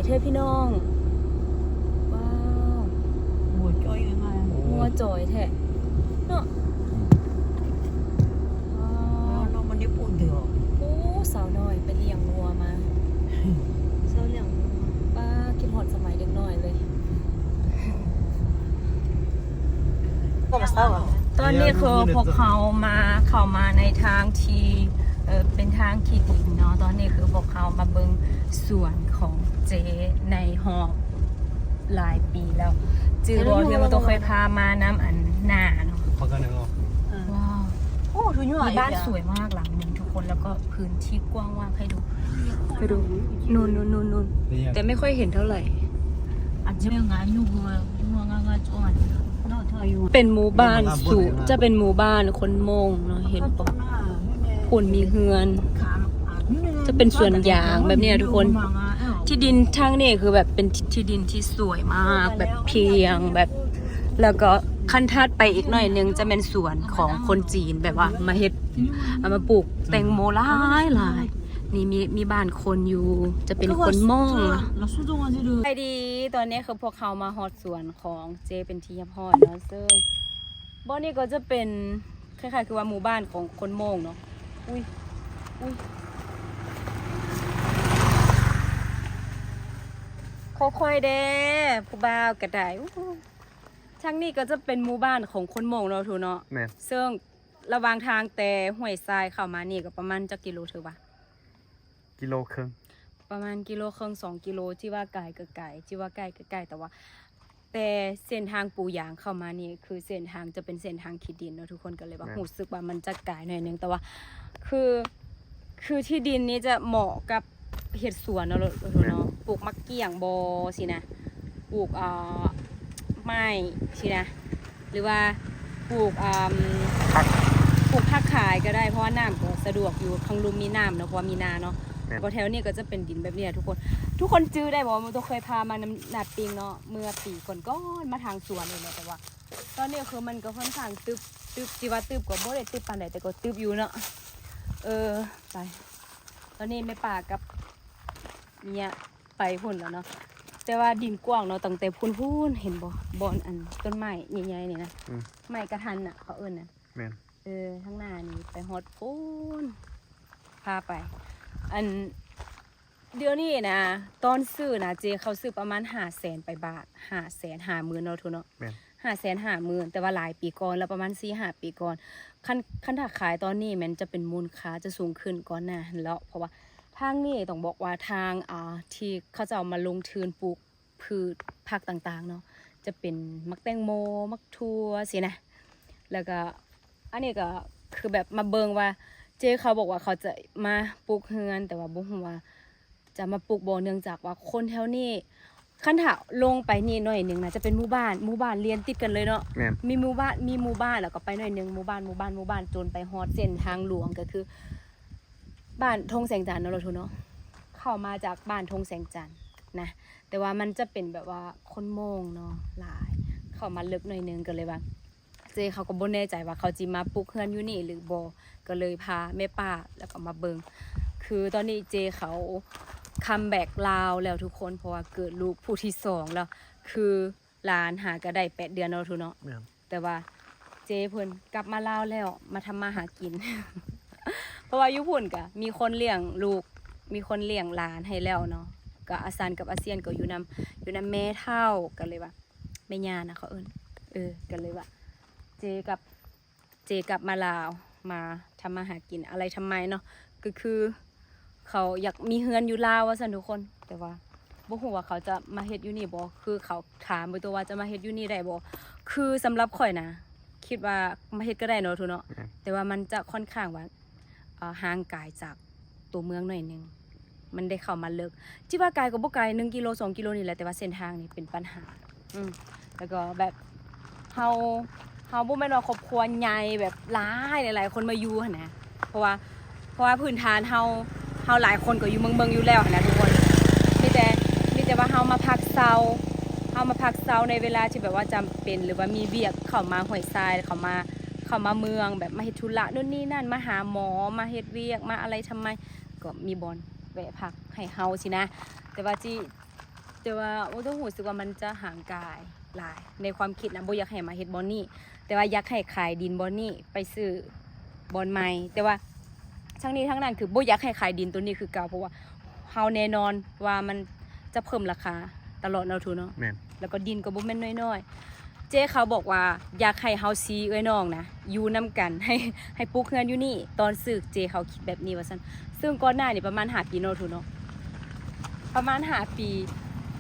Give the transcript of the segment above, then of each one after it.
ແທ້ພີ່ນ້ອງ. ວ້າວ ງົວຈ່ອຍງ່າຍໆ ງົວຈ່ອຍແທ້ເນາະ. ອືມ ວ້າວ ນ້ອງມັນໄດ້ປູນເທື່ອ. ໂອ້ ສາວນ້ອຍໄປລ້ຽງງົວມາ. ສາວລ້ຽງງົວ. ປ້າ ຄິດຮອດສະໄໝເດັກນ້ອຍເລີຍ. ຕອນນີ້ຄືພວກເຮົາມາ ເຂົ້າມາໃນທາງທີ່ ເອີ ເປັນທາງຂີ້ດິນເນາະ. ຕອນນີ້ຄືພວກເຮົາມາເບິ່ງສວນຂອງເຈ້ໃນຮອບຫຼາຍປີແລ້ວ. ຈື່ບໍ່ ທີ່ວ່າໂຕເຄີຍພາມານຳອັນໜ້າເນາະ. ວ້າວ ໂອ້ ມີບ້ານສວຍມາກຫຼັງໜຶ່ງທຸກຄົນ ແລ້ວກໍພື້ນທີ່ກວ້າງວ່າງ. ໃຫ້ດູ ໃຫ້ດູ ນູ່ນໆໆໆ ແຕ່ໄມ່ຄ່ອຍເຫັນເທົ່າໃດ. ເປັນໝູ່ບ້ານສູງ ຈະເປັນໝູ່ບ້ານຄົນມົ້ງເນາະ. ເຫັນບໍ່ ພຸ້ນມີເຮືອນ ຈະເປັນສວນຢາງແບບນີ້ນະທຸກຄົນ. ທີ່ດິນທາງນີ້ຄືແບບເປັນທີ່ດິນທີ່ສວຍມາກ ແບບພຽງແບບ ແລ້ວກໍຄັນຖັດໄປອີກໜ້ອຍໜຶ່ງຈະແມ່ນສວນຂອງຄົນຈີນ ແບບວ່າມາເຮັດ ເອົາມາປູກແຕງໂມຫຼາຍໆ. ນີ້ມີ ມີບ້ານຄົນຢູ່ ຈະເປັນຄົນມົ້ງ. ສະບາຍດີ ຕອນນີ້ຄືພວກເຮົາມາຮອດສວນຂອງເຈ້ເປັນທີ່ຮຽບຮ້ອຍແລ້ວ ເຊິ່ງບ່ອນນີ້ກໍຈະເປັນ ຄ້າຍໆຄືວ່າໝູ່ບ້ານຂອງຄົນມົ້ງເນາະ. ອຸ້ຍ ອຸ້ຍ ຄ່ອຍໆແດ່ ຜູ້ບ່າວກໍໄດ້. ທາງນີ້ກໍຈະເປັນໝູ່ບ້ານຂອງຄົນມົ້ງເນາະ ທຸເນາະ. ແມ່ນ ເຊິ່ງລະຫວ່າງທາງແຕ່ຫ້ວຍຊາຍເຂົ້າມານີ້ກໍປະມານຈັກກິໂລຖືວ່າ ກິໂລເຄິ່ງ ປະມານກິໂລເຄິ່ງ ສອງກິໂລ. ທີ່ວ່າໄກກໍໄກ ທີ່ວ່າໃກ້ກໍໃກ້ ແຕ່ວ່າ ແຕ່ເສັ້ນທາງປູຢາງເຂົ້າມານີ້ ຄືເສັ້ນທາງຈະເປັນເສັ້ນທາງຂີ້ດິນເນາະທຸກຄົນ ກໍເລີຍວ່າ ແມ່ນ ຮູ້ສຶກວ່າມັນຈະໄກໜ້ອຍໜຶ່ງ. ແຕ່ວ່າຄື ຄືທີ່ດິນນີ້ຈະເໝາະກັບເຮັດສວນເນາະ ແມ່ນ ເນາະ ປູກໝາກກ້ຽງບໍຊີ້ນະ ປູກ ເອີ ໄມ້ຊີ້ນະ ຫຼືວ່າປູກ ອາ ຜັກ ປູກຜັກຂາຍກໍໄດ້ ເພາະວ່ານ້ຳກໍສະດວກຢູ່ ຂ້າງລຸ່ມມີນ້ຳເນາະ ເພາະວ່າມີນາເນາະ. ແມ່ນ ແຖວນີ້ກໍຈະເປັນດິນແບບນີ້ແຫຼະທຸກຄົນ. ໂຕເຄີຍພາມານຳນ້າປິງເນາະ ເມື່ອປີກ່ອນໆ ມາທາງສວນນີ້ແຫຼະ. ແຕ່ວ່າຕອນນີ້ຄືມັນກໍຄ່ອນຂ້າງຕຶບ ຕຶບ ຊິວ່າຕຶບກໍບໍ່ໄດ້ຕຶບປານໃດ ແຕ່ກໍຕຶບຢູ່ເນາະ. ເອີ ໄປ ຕອນນີ້ແມ່ປ້າກັບເມຍ ໄປພຸ້ນແລ້ວເນາະ. ແຕ່ວ່າດິນກວ້າງເນາະ ຕັ້ງແຕ່ພຸ້ນໆ ເຫັນບໍ່ ບ່ອນອັນຕົ້ນໄມ້ໃຫຍ່ໆນີ້ນະ ອືມ ໄມ້ກະທັນນະ ເຂົາເອີ້ນນະ. ແມ່ນ ເອີ ທາງໜ້ານີ້ໄປຮອດພຸ້ນ ພາໄປ. ອັນ ດຽວນີ້ນະ ຕອນຊື້ນະ ເຈ້ເຂົາຊື້ປະມານຫ້າແສນປາຍບາດ ຫ້າແສນຫ້າໝື່ນເນາະ ທຸເນາະ. ແມ່ນ ຫ້າແສນຫ້າໝື່ນ ແຕ່ວ່າຫຼາຍປີກ່ອນແລ້ວ ປະມານສີ່ຫ້າປີກ່ອນ. ຄັນ ຄັນຖ້າຂາຍຕອນນີ້ແມ່ນຈະເປັນມູນຄ່າຈະສູງຂຶ້ນກ່ອນໜ້າຫັ້ນເນາະ ເພາະວ່າ ທາງນີ້ຕ້ອງບອກວ່າທາງ ອ່າ ທີ່ເຂົາເຈົ້າມາລົງທຶນປູກພືດຜັກຕ່າງໆເນາະ ຈະເປັນໝາກແຕງໂມ ໝາກຖົ່ວຊີ້ນະ. ແລ້ວກໍອັນນີ້ກໍຄືແບບມາເບິ່ງວ່າ ເຈ້ເຂົາບອກວ່າເຂົາຈະມາປຸກເຮືອນ ແຕ່ວ່າບໍ່ຮູ້ວ່າຈະມາປຸກບໍ່ ເນື່ອງຈາກວ່າຄົນແຖວນີ້ ຄັນຖ້າລົງໄປນີ້ໜ້ອຍໜຶ່ງນະ ຈະເປັນໝູ່ບ້ານ ໝູ່ບ້ານລຽນຕິດກັນເລີຍເນາະ. ແມ່ນ ມີໝູ່ບ້ານ ມີໝູ່ບ້ານ ແລ້ວກໍໄປໜ້ອຍໜຶ່ງ ໝູ່ບ້ານ ໝູ່ບ້ານ ໝູ່ບ້ານ ຈົນໄປຮອດເສັ້ນທາງຫຼວງ ກໍຄືບ້ານທົ່ງແສງຈັນເນາະ ລະທຸເນາະ. ເຂົ້າມາຈາກບ້ານທົ່ງແສງຈັນນະ ແຕ່ວ່າມັນຈະເປັນແບບວ່າຄົນມົ້ງເນາະຫຼາຍ ເຂົ້າມາເລິກໜ້ອຍໜຶ່ງ ກໍເລີຍວ່າ ເຈ້ເຂົາກໍບໍ່ແນ່ໃຈວ່າເຂົາຊິມາປຸກເຮືອນຢູ່ນີ້ຫຼືບໍ່ ກໍເລີຍພາແມ່ປ້າ ແລ້ວກໍມາເບິ່ງ. ຄືຕອນນີ້ເຈ້ເຂົາຄັມແບັກລາວແລ້ວທຸກຄົນ ເພາະວ່າເກີດລູກຜູ້ທີສອງແລ້ວ ຄືຫຼານຫາກໍໄດ້ແປດເດືອນເນາະ ລະທຸເນາະ. ແມ່ນ ແຕ່ວ່າເຈ້ເພິ່ນກັບມາລາວແລ້ວ ມາທຳມາຫາກິນ ເພາະວ່າຢູ່ພຸ້ນກະມີຄົນລ້ຽງລູກ ມີຄົນລ້ຽງຫຼານໃຫ້ແລ້ວເນາະ. ກະອາສັນກັບອາຊຽນກໍຢູ່ນຳ ຢູ່ນຳແມ່ເຖົ້າ ກໍເລີຍວ່າ ແມ່ຍ່ານະເຂົາເອີ້ນ ເອີ ກໍເລີຍວ່າ ເຈ້ກັບ ເຈ້ກັບມາລາວ ມາທຳມາຫາກິນອາໄລທຳໄມເນາະ ກໍຄືເຂົາຢາກມີເຮືອນຢູ່ລາວວ່າຊັ້ນທຸກຄົນ. ແຕ່ວ່າບໍ່ຮູ້ວ່າເຂົາຈະມາເຮັດຢູ່ນີ້ບໍ່ ຄືເຂົາຖາມໂດຍຕົວວ່າຈະມາເຮັດຢູ່ນີ້ໄດ້ບໍ່. ຄືສຳລັບຂ້ອຍນະ ຄິດວ່າມາເຮັດກໍໄດ້ເນາະ ທຸເນາະ ແມ່ນ ແຕ່ວ່າມັນຈະຄ່ອນຂ້າງວ່າ ເອີ ຫ່າງໄກຈາກຕົວເມືອງໜ້ອຍໜຶ່ງ ມັນໄດ້ເຂົ້າມາເລິກ ຊິວ່າໄກກໍບໍ່ໄກ ໜຶ່ງກິໂລ ສອງກິໂລນີ້ແຫຼະ ແຕ່ວ່າເສັ້ນທາງນີ້ເປັນບັນຫາ. ອືມ ແລ້ວກໍແບບເຮົາ ເຮົາບໍ່ແມ່ນວ່າຄອບຄົວໃຫຍ່ແບບຫຼາຍ ຫຼາຍໆຄົນມາຢູ່ຫັ້ນນະ ເພາະວ່າ ເພາະວ່າພື້ນຖານເຮົາ ເຮົາຫຼາຍຄົນກໍຢູ່ເມືອງໆຢູ່ແລ້ວຫັ້ນນະທຸກຄົນ. ມີແຕ່ ມີແຕ່ວ່າເຮົາມາພັກເຊົາ ເຮົາມາພັກເຊົາໃນເວລາທີ່ແບບວ່າຈຳເປັນ ຫຼືວ່າມີວຽກເຂົ້າມາຫ້ວຍຊາຍ ເຂົ້າມາ ເຂົ້າມາເມືອງ ແບບມາເຮັດທຸລະໂນ່ນນີ້ນັ້ນ ມາຫາໝໍ ມາເຮັດວຽກ ມາອາໄລທຳໄມ ກໍມີບ່ອນແວະພັກໃຫ້ເຮົາຊີ້ນະ. ແຕ່ວ່າຊິ ແຕ່ວ່າໂອ້ໂຕຮູ້ສຶກວ່າມັນຈະຫ່າງໄກຫຼາຍ ໃນຄວາມຄິດນະ ບໍ່ຢາກໃຫ້ມາເຮັດບ່ອນນີ້ ແຕ່ວ່າຢາກໃຫ້ຂາຍດິນບ່ອນນີ້ໄປຊື້ບ່ອນໃໝ່. ແຕ່ວ່າທັງນີ້ທັງນັ້ນຄືບໍ່ຢາກໃຫ້ຂາຍດິນໂຕນີ້ຄືເກົ່າ ເພາະວ່າເຮົາແນ່ນອນວ່າມັນຈະເພີ່ມລາຄາຕະຫຼອດເນາະ ທຸເນາະ. ແມ່ນ. ແລ້ວກໍດິນກໍບໍ່ແມ່ນນ້ອຍໆ. ເຈ້ເຂົາບອກວ່າຢາກໃຫ້ເຮົາສີ່ເອື້ອຍນ້ອງນະ ຢູ່ນຳກັນ ໃຫ້ ໃຫ້ປຸກເຮືອນຢູ່ນີ້ ຕອນຊື້ເຈ້ເຂົາຄິດແບບນີ້ວ່າຊັ້ນ. ເຊິ່ງກ່ອນໜ້ານີ້ປະມານຫ້າປີເນາະ ທຸເນາະ ປະມານຫ້າປີ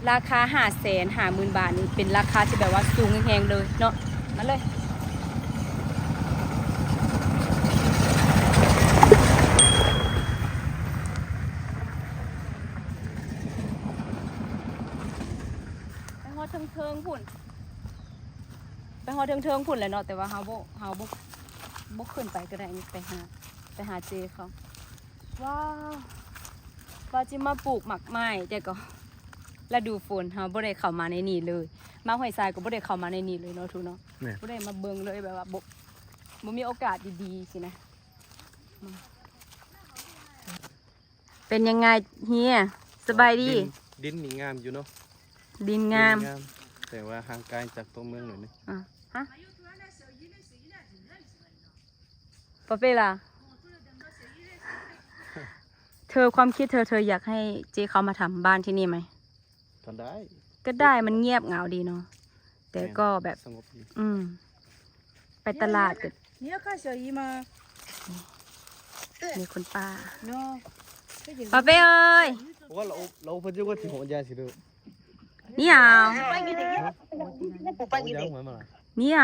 ລາຄາຫ້າແສນຫ້າໝື່ນບາດນີ້ ເປັນລາຄາທີ່ແບບວ່າສູງແຮງໆເລີຍເນາະ. ມາເລີຍ ໄປຮອດເທິງໆພຸ້ນ ໄປຮອດເທິງໆພຸ້ນແຫຼະເນາະ ແຕ່ວ່າເຮົາບໍ່ ເຮົາບໍ່ ບໍ່ຂຶ້ນໄປກໍໄດ້ ໄປຫາ ໄປຫາເຈ້ເຂົາ. ວ້າວ ວ່າຊິມາປູກໝາກໄມ້ ແຕ່ກໍລະດູຝົນ ເຮົາບໍ່ໄດ້ເຂົ້າມາໃນນີ້ເລີຍ ມາຫ້ວຍຊາຍກໍບໍ່ໄດ້ເຂົ້າມາໃນນີ້ເລີຍເນາະ ທຸເນາະ. ແມ່ນ. ບໍ່ໄດ້ມາເບິ່ງເລີຍ ແບບວ່າບໍ່ ບໍ່ມີໂອກາດດີໆຊີ້ນະ. ເປັນຍັງໄງເຮຍ ສະບາຍດີ? ດິນ ດິນນີ້ງາມຢູ່ເນາະ ດິນງາມ ດິນງາມ ແຕ່ວ່າຫ່າງໄກຈາກຕົວເມືອງໜ້ອຍໜຶ່ງ. ອາ ຮະ ປາເປລາ ເທີ ຄວາມຄິດເທີ ເທີຢາກໃຫ້ເຈ້ເຂົາມາທຳບ້ານທີ່ນີ້ໄໝ? ກໍໄດ້ ກໍໄດ້ ມັນງຽບເຫງົາດີເນາະ ແຕ່ກໍແບບ ແມ່ນ ສະຫງົບດີ. ອືມ ໄປຕະຫຼາດກໍ ມີຄົນປ້າ ປ້າເປ້ເອີຍ 你好。你好。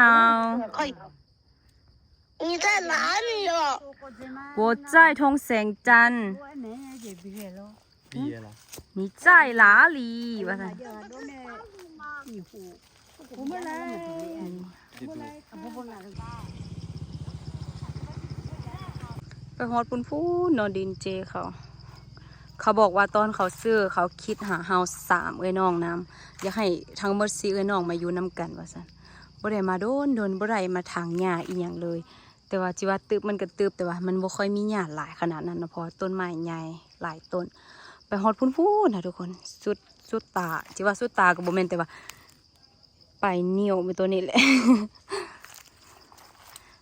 你在哪里呀？我在通城站。你在哪里？ว่าซั่น ไปฮอดพุ้นๆ เนาะ ดินเจเขา เขาบอกว่าตอนเขาซื้อ เขาคิดหาเฮาสามเอื้อยน้องนำ อยากให้ทั้งหมดสี่เอื้อยน้องมาอยู่นำกัน ว่าซั่น บ่ได้มาโดนๆ บ่ได้มาถางหญ้าอีหยังเลย แต่ว่าจิว่าตึบมันก็ตึบ แต่ว่ามันบ่ค่อยมีหญ้าหลายขนาดนั้นเนาะ เพราะว่าต้นไม้ใหญ่หลายต้น ไปฮอดพุ้นๆ นะทุกคน สุด สุดตา จิว่าสุดตาก็บ่แม่น แต่ว่าปลายนิ้วมันตัวนี้แหละ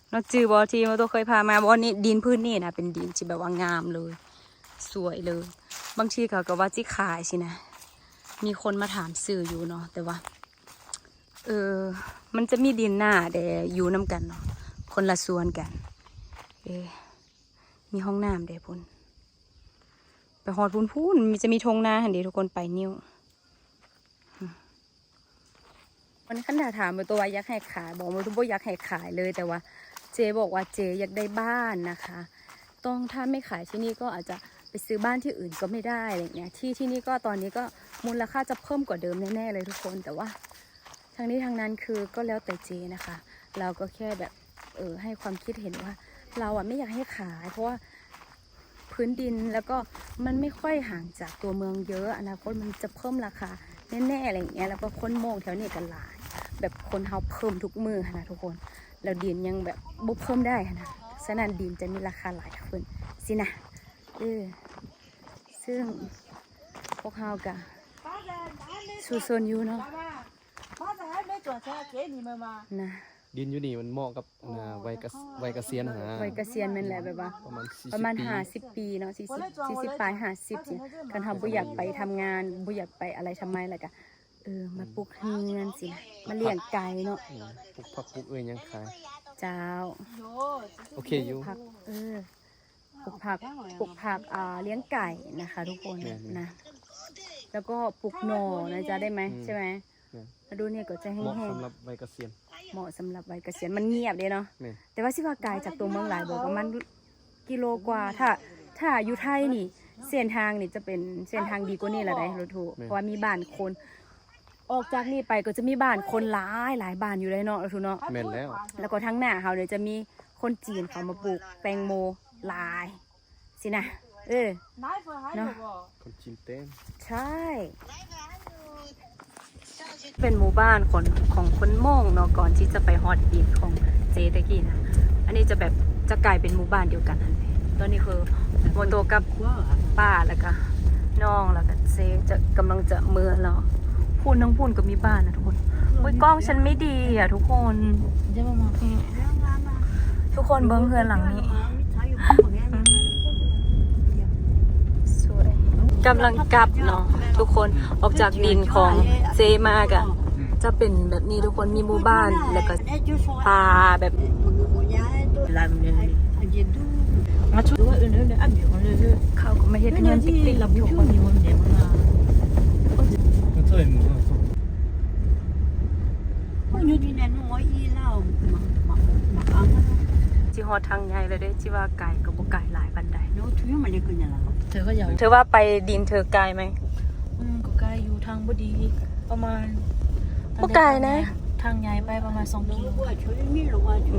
เนาะ จื่อบ่ที่โมโตเคยพามา บ่อนนี้ดินพื้นนี่นะ เป็นดินที่แบบว่างามเลย สวยเลย บางทีเขาก็ว่าสิขายสินะ มีคนมาถามซื้ออยู่เนาะ แต่ว่า เออ มันจะมีดินหน้าแด่อยู่นำกันเนาะ คนละสวนกัน เออ มีห้องน้ำแด่พุ้น ไปฮอดพุ้นๆ มันจะมีท่งนาหั่นเด้ทุกคน ไปนิ้ว มันคันถ้าถามโมโตว่าอยากให้ขายบ่ โมโตบ่อยากให้ขายเลย แต่ว่าเจบอกว่าเจอยากได้บ้านนะคะ ต้อง ถ้าไม่ขายที่นี่ก็อาจจะไปซื้อบ้านที่อื่นก็ไม่ได้ อะไรอย่างเงี้ย ที่ ที่นี่ก็ตอนนี้ก็มูลค่าจะเพิ่มกว่าเดิมแน่ๆ เลยทุกคน แต่ว่าทั้งนี้ทั้งนั้นคือก็แล้วแต่เจนะคะ เราก็แค่แบบ เออ ให้ความคิดเห็นว่า เราอะไม่อยากให้ขาย เพราะว่าพื้นดิน แล้วก็มันไม่ค่อยห่างจากตัวเมืองเยอะ อนาคตมันจะเพิ่มราคาแน่ๆ อะไรอย่างเงี้ย แล้วก็คนโม้งแถวนี้ก็หลาย แบบคนเฮาเพิ่มทุกมื้อหั้นนะทุกคน แล้วดินยังแบบบ่เพิ่มได้หั้นนะ ฉะนั้นดินจะมีราคาหลายขึ้นสินะ เออ ซึ่งพวกเฮาก็สู้ซนอยู่เนาะ นะ ดินอยู่นี่มันเหมาะกับ อ่า วัยเกษ- วัยเกษียณหั้นนะ วัยเกษียณแม่นแหละ แบบว่าประมาณสี่สิบ ประมาณ ปี ห้าสิบ ปีเนาะ สี่สิบ สี่สิบปลาย ห้าสิบ สิ คันเฮาบ่อยากไปทำงาน บ่อยากไปอะไรทำไม แล้วก็ เออ มาปลูกเฮือนสินะ มาเลี้ยงไก่เนาะ อืม ปลูกผักปลูกเอื้อยหยังขาย เจ้า โอเคอยู่ ผัก เออ ปลูกผัก ปลูกผัก อ่า เลี้ยงไก่นะคะทุกคน แม่นๆ นะ แล้วก็ปลูกหน่อนะจ๊ะ ได้ไหม อืม ใช่ไหม แม่น ฤดูนี้ก็จะแห้งๆ เหมาะสำหรับวัยเกษียณ เหมาะสำหรับวัยเกษียณ มันเงียบเด้เนาะ แม่น แต่ว่าสิว่าไกลจากตัวเมืองหลายบ่ ประมาณกิโลกว่า ถ้า ถ้าอยู่ไทยนี่ เส้นทางนี่จะเป็นเส้นทางดีกว่านี้ละเด้ รถตู้ แม่น เพราะว่ามีบ้านคน ออกจากนี่ไปก็จะมีบ้านคนหลาย หลายบ้านอยู่เลยเนาะ รถตู้เนาะ แม่นแล้ว แล้วก็ทางหน้าเฮาเนี่ยจะมีคนจีนเขามาปลูกแตงโมหลาย สินะ เออ เนาะ คนจีนเต็ม ใช่ เป็นหมู่บ้านของ ของคนโม้งเนาะ ก่อนที่จะไปฮอดดินของเจ๊ตะกี้นะ อันนี้จะแบบ จะกลายเป็นหมู่บ้านเดียวกันหั่นเด้ ตอนนี้คือโมโตกับป้า แล้วก็น้อง แล้วก็เจ๊จะ กำลังจะเมือแล้ว ພຸ້ນ ທາງພຸ້ນກໍມີບ້ານນະທຸກຄົນ. ໂອ້ຍ ກ້ອງສັນໄມ່ດີອະທຸກຄົນ. ທຸກຄົນເບິ່ງເຮືອນຫຼັງນີ້ ສວຍ. ກຳລັງກັບເນາະທຸກຄົນ ອອກຈາກດິນຂອງເຈມາກະຈະເປັນແບບນີ້ທຸກຄົນ ມີໝູ່ບ້ານ ແລ້ວກໍປ່າແບບ ເຂົາກໍມາເຮັດເຮືອນຕິກໆ ຊິຮອດທາງໃຫຍ່ແລ້ວເດ້ ຊິວ່າໄກກໍບໍ່ໄກຫຼາຍປານໃດ. ຖືວ່າໄປດິນເທີໄກໄໝ? ອືມ ກໍໄກຢູ່ ທາງບໍ່ດີ ປະມານ ບໍ່ໄກນະ ທາງໃຫຍ່ໄປປະມານສອງກິໂລ.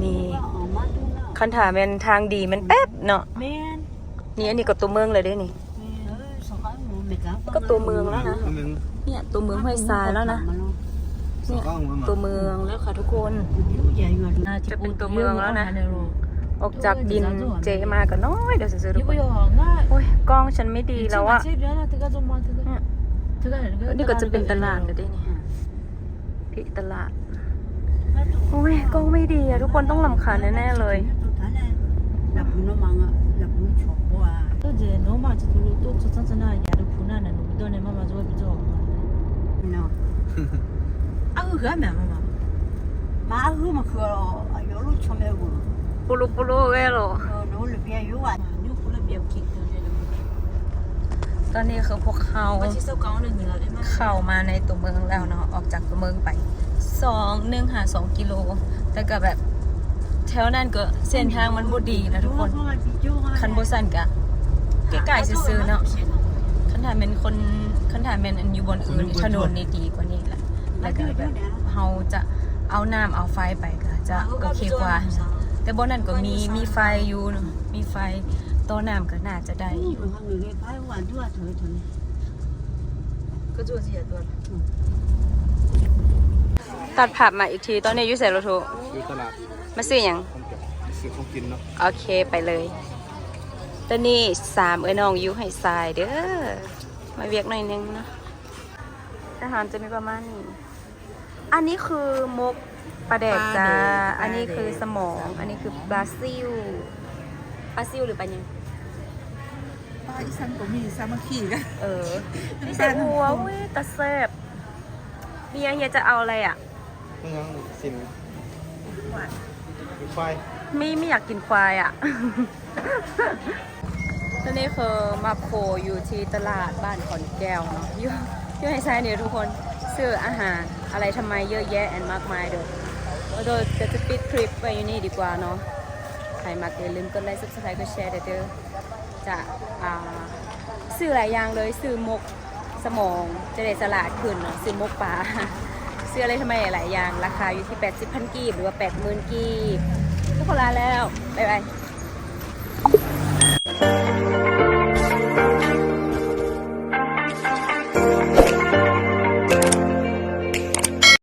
ນີ້ ຄັນຖ້າແມ່ນທາງດີມັນແປັບເນາະ. ແມ່ນ. ນີ້ ອັນນີ້ກໍຕົວເມືອງແລ້ວເດ້ນີ້. ແມ່ນ ກໍຕົວເມືອງແລ້ວນະ. ນີ້ຕົວເມືອງຫ້ວຍຊາຍແລ້ວນະ. ນີ້ຕົວເມືອງແລ້ວຄ່ະທຸກຄົນ ຈະເປັນຕົວເມືອງແລ້ວນະ. ອອກຈາກດິນເຈມາກໍນ້ອຍດຽວຊື່ໆ ທຸກຄົນ. ໂອ້ຍ ກ້ອງສັນໄມ່ດີແລ້ວອະ. ນີ້ກໍຈະເປັນຕະຫຼາດແລ້ວເດ້ນີ້. ພິຕະຫຼາດ. ໂອ້ຍ ກ້ອງໄມ່ດີອະ ທຸກຄົນຕ້ອງລຳຄານແນ່ໆເລີຍ. ຕອນນີ້ຄືພວກເຮົາເຂົ້າມາໃນຕົວເມືອງແລ້ວເນາະ ອອກຈາກຕົວເມືອງໄປສອງ ໜຶ່ງຫາສອງກິໂລ ແຕ່ກໍແບບແຖວນັ້ນກໍເສັ້ນທາງມັນບໍ່ດີນະທຸກຄົນ. ຄັນບໍ່ຊັ້ນກະໃກ້ໆຊື່ໆເນາະ. ຄັນຖ້າແມ່ນຄົນ ຄັນຖ້າແມ່ນອັນຢູ່ບ່ອນອື່ນ ຖະໜົນນີ້ດີກວ່ານີ້ລະ ແລ້ວກໍແບບເຮົາຈະເອົານ້ຳເອົາໄຟໄປກໍຈະໂອເຄກວ່າ. ແຕ່ບ່ອນນັ້ນກໍມີ ມີໄຟຢູ່ເນາະ ມີໄຟຕໍ່ນ້ຳກໍໜ້າຈະໄດ້ຢູ່. ຕັດພາບມາອີກທີ ຕອນນີ້ຢູ່ໃສລະໂທ? ຢູ່ຕະຫຼາດ. ມາຊື້ຫຍັງ? ຊື້ຂອງກິນເນາະ. ໂອເຄ ໄປເລີຍ. ຕອນນີ້ສາມເອື້ອຍນ້ອງຢູ່ໃຫ້ຊາຍເດີ ມາວຽກໜ້ອຍໜຶ່ງເນາະ. ອາຫານຈະມີປະມານນີ້. ອັນນີ້ຄືໝົກປາແດກຈ້າ. ປາແດກ ອັນນີ້ຄືສະໝອງ ປາແດກ ອັນນີ້ຄືປາຊິວ. ປາຊິວ ຫຼື ປາຫຍັງ? ປາອີ່ສັງກໍມີ ສາມັກຄີກັນ. ເອີ ມີແຕ່ຫົວ. ອຸ້ຍ ຕາແຊບ. ເຮຍ ເຮຍຈະເອົາອະໄລອະ? ເປັນຫຍັງ? ຊີ້ນ ຄວາຍ. ມີ ມີຢາກກິນຄວາຍອະ. ຕອນນີ້ຄືມາໂຄຢູ່ທີ່ຕະຫຼາດບ້ານຂອນແກ້ວເນາະ ຢູ່ ຢູ່ໃຫ້ຊາຍນີ້ທຸກຄົນ ຊື້ອາຫານອະໄລທຳໄມເຍອະແຍະ ແອນມາກມາຍເດີ. ໂດຍ ກໍຈະປິດຄລິບໄວ້ຢູ່ນີ້ດີກວ່າເນາະ. ໃຜມັກກໍຢ່າລືມກົດໄລ ຊັບສະໄຄຣບ໌ ກົດແຊເດີ. ຈະ ອ່າ ຊື້ຫຼາຍຢ່າງເລີຍ ຊື້ໝົກສະໝອງ ຈະໄດ້ສະຫຼາດຂຶ້ນເນາະ ຊື້ໝົກປາ ຊື້ອະໄລທຳໄມຫຼາຍໆຢ່າງ ລາຄາຢູ່ທີ່ແປດສິບພັນກີບ ຫຼືວ່າແປດໝື່ນກີບ. ທຸກຄົນລາແລ້ວ ບາຍບາຍ.